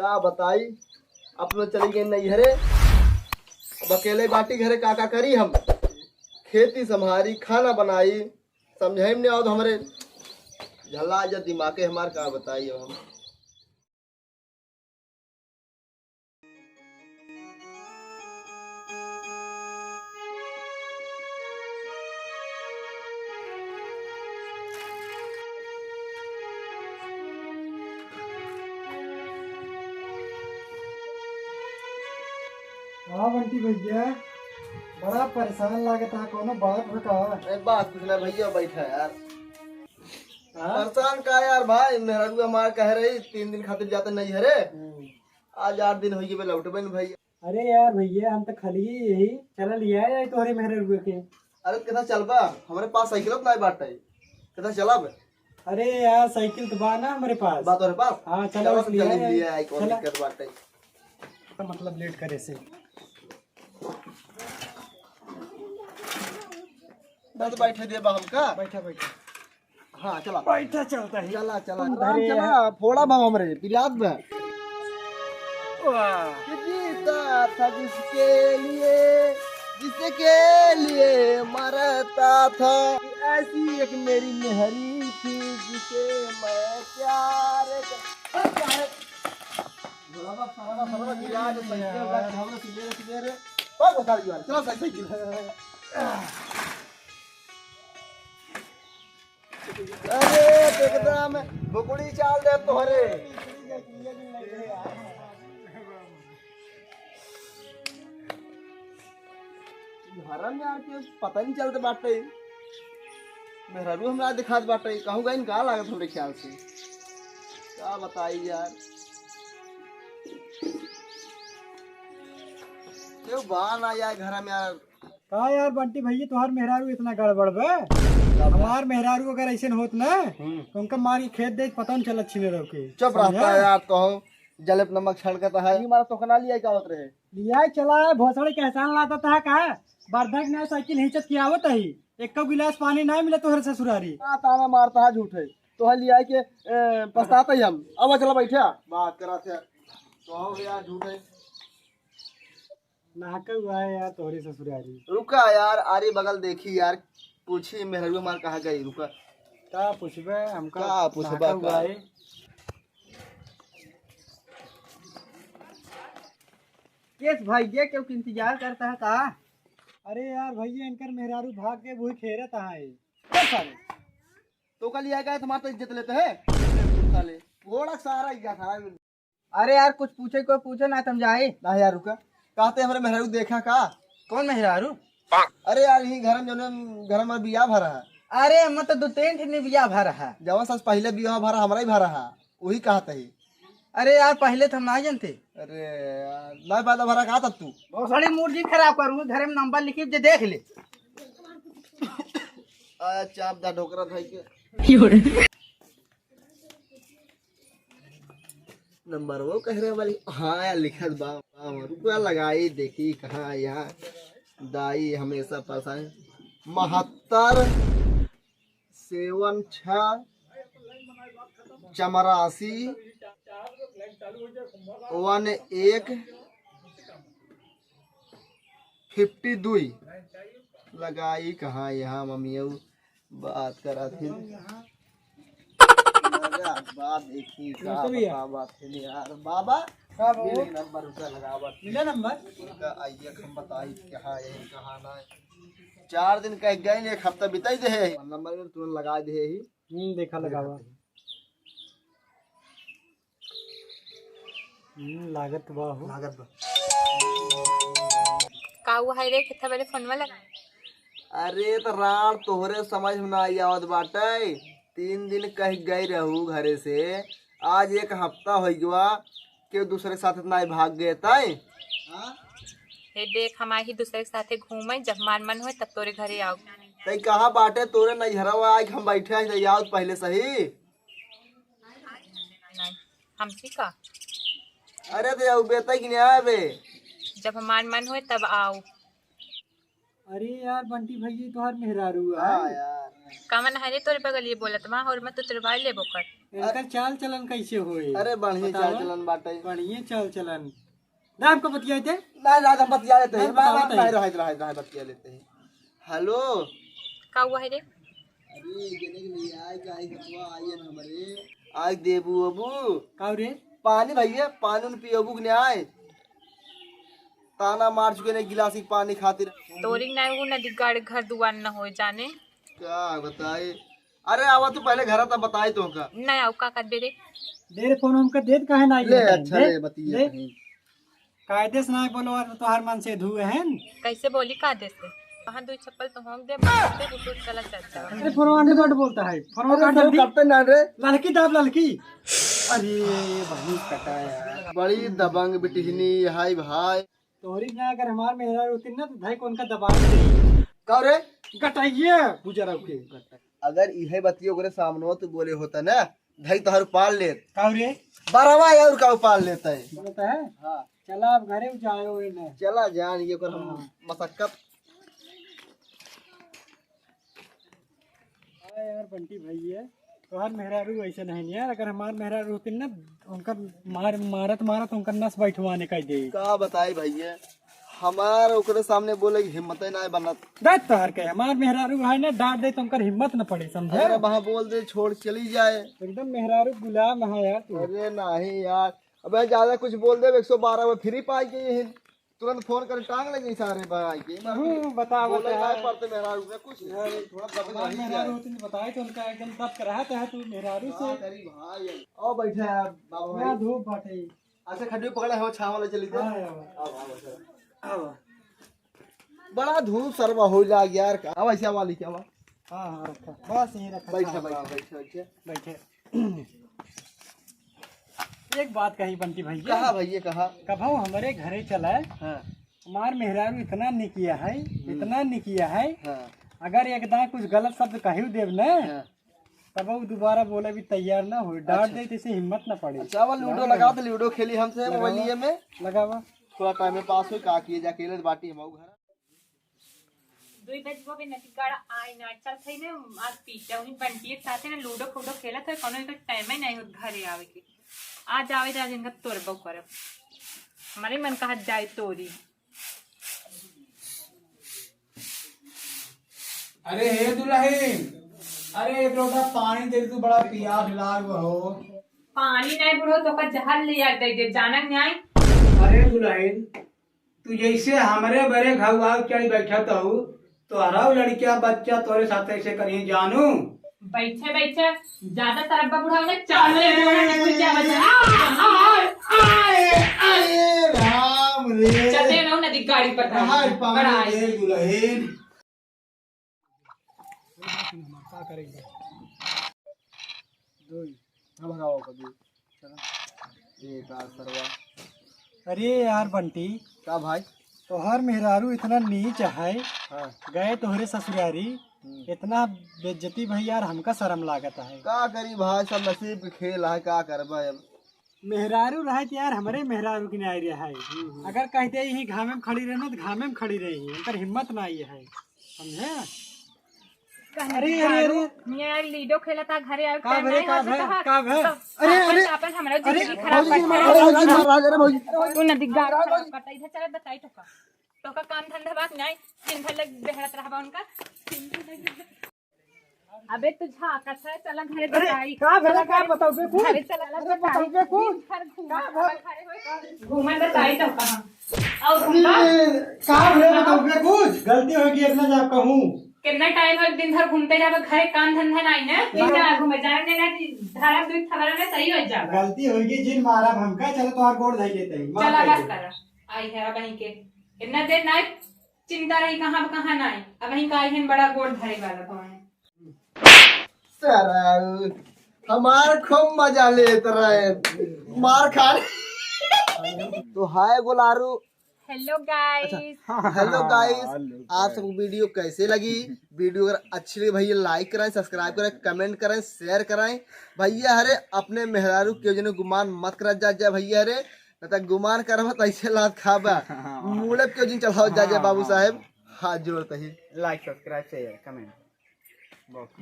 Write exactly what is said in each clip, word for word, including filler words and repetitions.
का बताई, अपनो चली गई नैहरे, अब अकेले बाटी घरे, का का करी हम, खेती संभारी, खाना बनाई, समझाई में नहीं आवत हमरे, झल्ला जा दिमागे हमार, का बताई अब हम। हाँ बंटी भैया, बड़ा परेशान लागत है, कौनो बात बा का? अरे बात कुछ ना भैया, बैठा यार। हाँ? परेशान का यार भाई, मेहरारू हमार कह रही तीन दिन खातिर जाते नैहरे। हम्म। आज आठ दिन होइगे बे लौटबे न भैया। अरे यार भैया, हम तो खाली यही चला लिया है तोहरे मेहरारू के। अरे कितना चलबा, हमरे पास साइकिल तो नहीं बाटे, कितना चलब? अरे यार, साइकिल तो बा ना हमरे पास। बा तोहरे पास? हाँ, चला चला बस तो लिया चल है। लिया है, कौन चला। दिक्कत बाटे? मतलब लेट करे से। बस बैठे दे बा हमका। बैठा, बैठा। हाँ, चला। बैठा चलता है। चला, चला। तुम आराम धरे चला, हैं। फोड़ा बा हमरे, पिलात बा। वाह। कि जीता था जिसके लिए, जिसके लिए मरता था। कि ऐसी एक मेरी मेहरी थी, जिसे मैं प्यार कर-, अरे, अरे। भोला बाप, सारा बाप, सारा बाप, गिरा दे, साइकिल रख, हमरे सीधे रे, सीधे रे। ओ, बता दिया, चला साइकिल। अरे, एकदम बुकड़ी चाल दे तोहरे। घरम यार के पता नहीं चलत बाटे। मेहरारू हमरा दिखात बाटे, कहूँ गइन का लागत हमरे ख्याल से। का बताई यार। केहू बा ना यार घरम यार। का यार बंटी भैया, तोहार मेहरारू इतना गड़बड़ बे? का बा? हमार मेहरारू अगर ऐसे होत ना, हम्म। तो उनका मार के खेत दे, पता नहीं चलत छिने रहो के। चुप समझा? रहता है यार, तो जलेब नमक छड़कता है। ये मारा तोहका ना लिया का होत रहे? लिया चला है, भोसड़ी के एहसान लाता था का? बर्धक ने साइकिल हिंचत की आवत ही, एक गिलास पानी ना मिले तोहरे ससुरारी। आ, ताना मारता है झूठे, तोहर लिया के, ए, पछताता ही हम। अब चला बैठा, बात करा थे। तो हो यार झूठे। नहाके हुआ है यार तोहरे ससुरारी। रुका यार, आरी बगल देखी यार, पूछी मेहरारू हमार कहाँ गई, रुका। का पूछबे हमका? का पूछबा नहाके का? हुआ है। केस भाई, ये क्यों इंतजार करता है का? अरे यार भैया, इनकर मेहरारू भाग के वही खेरत है। चल साले। तो कल ये आएगा, तुम्हारा तो इज्जत लेते हैं। साले, घोड़ा सारा ही गया, सारा। अरे यार, कुछ पूछे को पूछे, ना तुम जाए। ना यार, रुका। कहते हमरे मेहरारू देखा का? कौन मेहरारू? अरे यार, यही घर में, जौन घर में बिया भरा है। अरे, हम तो दो तीन ठिन बिया भरा है। जवन सास पहले बिया भरा, हमरा ही भरा है, वही कहते ही। अरे यार, पहले तो हम ना जानते। अरे यार, ना पैदा भरा कहा था तू? बहुत सारी मूड जी खराब करूँ, घर में नंबर लिखी जे देख ले। अच्छा, आप दा ढोकरा भाई के। नंबर वो कह रहे वाली, हाँ यार, लिखत बा, बा, रुपया लगाई, देखी कहाँ यहाँ दाई हमेशा परेशान। महत्तर सेवन छः चमरासी वन एक फिफ्टी दुई। लगाई कहाँ यहाँ मम्मियों बात करा थे। लगा बात देखी का भैया। बता बात है यार बाबा। का बाबू? मिले नंबर उनका लगा बात। मिले नंबर? उनका आइए हम बताई कहाँ है, कहाँ ना है। चार दिन कह गए, एक हफ्ता बिताई दे है। नंबर में तुरंत लगा दे ही। हम्म, देखा लगावा। हम्म, लागत बा हो। लागत बा। का हुआ है रे, कितना बजे फोनवा लगा? अरे, तो राम, तोहरे समझ में ना आई आवत बाटे। तीन दिन कह गई रहू घरे से, आज एक हफ्ता हो गवा, के दूसरे के साथ इतना ही भाग गए तय। हाँ? हे देख, हम आई ही दूसरे के साथे घूमे, जब हमार मन होए तब तोरे घरे आओ। तई कहाँ बाटे तोरे नैहरवा, आइके हम बैठे हैं, तई आओ पहले सही। नहीं, हमसे का? अरे तो आओ बेटा कि नहीं आवे? जब हमार मन होए तब आओ। अरे यार बंटी भैया, तोहार मेहरारू है। हाँ यार। कमन है रे तोरे बगलिए बोलत, वहाँ और मत उतरवाई लेबो कर। इनकर चाल चलन कैसे होए? अरे, बढ़िया बतावा। चाल चलन बाटे। बढ़िया चाल चलन। ना हमको बतियाए थे? ना, ना, हम बतिया लेते हैं। ना, बात, बतावा बात, नहीं, नहीं। रहे, रहे, रहे, बतिया लेते हैं। हेलो। का हुआ है रे? अरे, जने के लिए आए, का आई बचवा, आई है ना हमारे। आए देबू अबू। का रे? पानी भैया, पानी उन पियोबू के नहीं आए। ताना मार चुके ने गिलास के पानी खातिर। तोरी ना वो नदी गाड़ घर दुआर न हो जाने। का बताए? अरे आवा तू पहले घर, तब बताई तोहका। नहीं आओ, का कर दे रे? दे रे फोन हमका, देत काहे ना ले, गिरता है? अच्छा दे, ले, बतिया दे। कहीं। कायदे से ना बोलो, और तोहार मन से धुए हैं। कैसे बोली कायदे से? वहाँ दो चप्पल तो होंक दे, मार दे, बुटुक चला चल चला। अरे फोन आंटी बट बोलता है, फोन अरे आंटी फोन भी। करते ना रे। लड़की दाब लड़की। अरे भाई कटा यार। बड़ी दबंग बिटिहनी हाय भाई। तोहरी ना अगर हमार मेहरारू होती ना तो भाई कौन का दबा दे। का रे? गटाइए बुजरा के। अगर इहे बतिया ओकरे सामने तू बोले होता ना, धई तोहर उपाल लेत। का रे? बरवा और का उपाल लेता है। बोलता है? हाँ। चला अब घरे जाए हुए ना। चला जान ये ओकर हम हाँ। मशक्कत। हाँ यार बंटी भाई है, तोहार मेहरारू ऐसे नहीं यार, अगर हमार मेहरारू होती ना, उनका मार, मारत मारत उनका नस बैठवाने कह दे। का बताई भैया, हमार ओकरे सामने बोले की हिम्मत ही ना बनत। देख तोहर के, हमार मेहरारू है ना, डांट दे तो उनकर हिम्मत न पड़े, समझे? अगर अब हाँ बोल दे, छोड़ चली जाए। एकदम मेहरारू गुलाम है यार तू। अरे नहीं यार, अबे ज्यादा कुछ बोल दे, एक सौ बारह में फ्री पाई के ये तुरंत फोन कर टांग लगे सारे भाई के। हम्म, बता, बोले बता। ना पड़ते मेहरारू में कुछ। अरे, थोड़ा दबंग हमार रही मेहरारू जाए। होती तो बताए तो उनका एकदम दब के रहता है तू मेहरारू से। का करी भाई? आओ बैठे हैं बाबा ना भाई। धूप बाटे। अच्छा, खड्डी पकड़े हो, छाव वाला चली थे। हाँ, हाँ। आओ, आओ, अच्छा। आओ। बड़ा धूप सरवा हो लाग यार। का? आओ, ऐसे वाली क्या हुआ? हाँ, हाँ, रखा। बस यहीं रखा। बैठा, छाव बैठा, वाला। बैठा, बैठा। बैठे। एक बात कही बंटी भैया। कहा भैया, कहा? कभो हमरे घरे चला है। हाँ। हमार मेहरारू इतना निकिया है, हम्म। इतना निकिया है। हाँ। अगर एक दांय कुछ गलत शब्द कही देब ना, हाँ। तब वो दोबारा बोले भी तैयार ना हो, डांट अच्छा। दे, तैसे हिम्मत ना पड़े। अच्छा, अब लूडो लगाओ तो लूडो खेली हमसे लगावा। मोबाइलिए में। लगावा। थोड़ा टाइम में पास हो, का किए जाके ले बाटी हम घर। दुई बजबो बे नदी गाड़ा आई ना, चल थई ने आज पीटा उन्हीं बंटिए के साथे ने लूडो फूडो खेलत है, कोनो इनका टाइम ही नहीं होत घरे आवे के। आज आवे जा जिनका तोरबो करब। हमारे मन कहा जाए तोरी। अरे हे दुल्हन, अरे एक लोटा पानी दे, तू बड़ा पियास लाग हो। पानी नहीं बुढ़ो, तो का जहर ले आ दे दे, जाना नहीं आई। अरे दुल्हन, तू जैसे हमरे बरे घाव आग चढ़ बैठत हऊ, तोहरा लड़किया बच्चा तोरे साथ ऐसे करिए जानू। बैठे बैठे ज्यादा तरब्बा बुढ़ाओ ना, चाले अरे, कुछ क्या बचा? आए, आए, आए, राम रे। चले ना नदी गाड़ी पर हाय, पानी बड़ा दे दुल्हन। का करेंगे? दो ही। ना भगाओ कभी। चलो। एक आ सरवा। अरे यार बंटी। का भाई? तोहर मेहरारू इतना नीच है। हाँ। गए तोहरे ससुरारी। हम्म। इतना बेइज्जती भाई यार, हमका शर्म लागत है। का करी भाई, सब नसीब के खेल है, का करबा अब। मेहरारू रहे तो यार, हमरे मेहरारू के नहीं रहे है। हम्म, हम्म। अगर कहते यही घामे में खड़ी रहना तो घामे में खड़ी रही, उनकर हिम्मत ना आई है, समझे? अरे, अरे, अरे। मियाँ यार, लूडो खेला था, घरे आवे का टाइम भरे, नहीं का होता भरे, तो हाँ, का भरे? तो अरे, आपन, अरे, आपन हमरा अरे, जिंदगी खराब भौजी, कर मार, दिया। भौजी, मार, अरे, भौजी। तू नदी गाड़ अरे, खराब भौजी। करता, इधर चला बताई तो का। तो का काम धंधा बात नहीं, दिन भर लग बहरत रहबा उनका। अबे तू झाका था, चला घरे अरे, बताई। का भला, चला का घरे, बताओ बे कुछ? घरे चला अरे, बताई। बताओ बे कुछ? दिन भर घूमा, का भला? घरे होई। घूमा बताई तो कहाँ? और अरे, घूमा? का भला बताओ बे कुछ? गलती हो गई, इतना जा कहूँ। कितना टाइम हो, दिन भर घूमते जाबे, घरे काम धंधा नहीं ना, दिन ना। जा घूमे, जाने ना कि धारा दूध थमारा में सही हो जाबे। गलती हो गई, जिन मारा हमका, चलो तोहार गोड़ धई लेते हैं, माफ चला कर बस दे। करा, आई है अब वहीं के। इतना देर ना चिंता रही कहाँ, कहाँ नहीं। अब वहीं का आई है बड़ा गोड़ धरे वाला तो है। सारा हमार खूब मजा लेत रहे, मार खा रहे। तो हाय गोलारू। Hello guys. अच्छा, हेलो गाइस, आप सबको वीडियो कैसे लगी? वीडियो अगर अच्छी लगी भैया, लाइक कराएं, सब्सक्राइब कराएं, कमेंट कराएं, शेयर कराएं। भैया हरे अपने मेहरारू के जने गुमान मत कर जा, जा भैया हरे, न तो गुमान करब तो ऐसे लात खाबा। मुड़े के जिन चढ़ाओ जा, जा बाबू साहेब, हाथ जोड़ते ही। Like, subscribe, share, comment.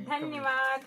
धन्यवाद।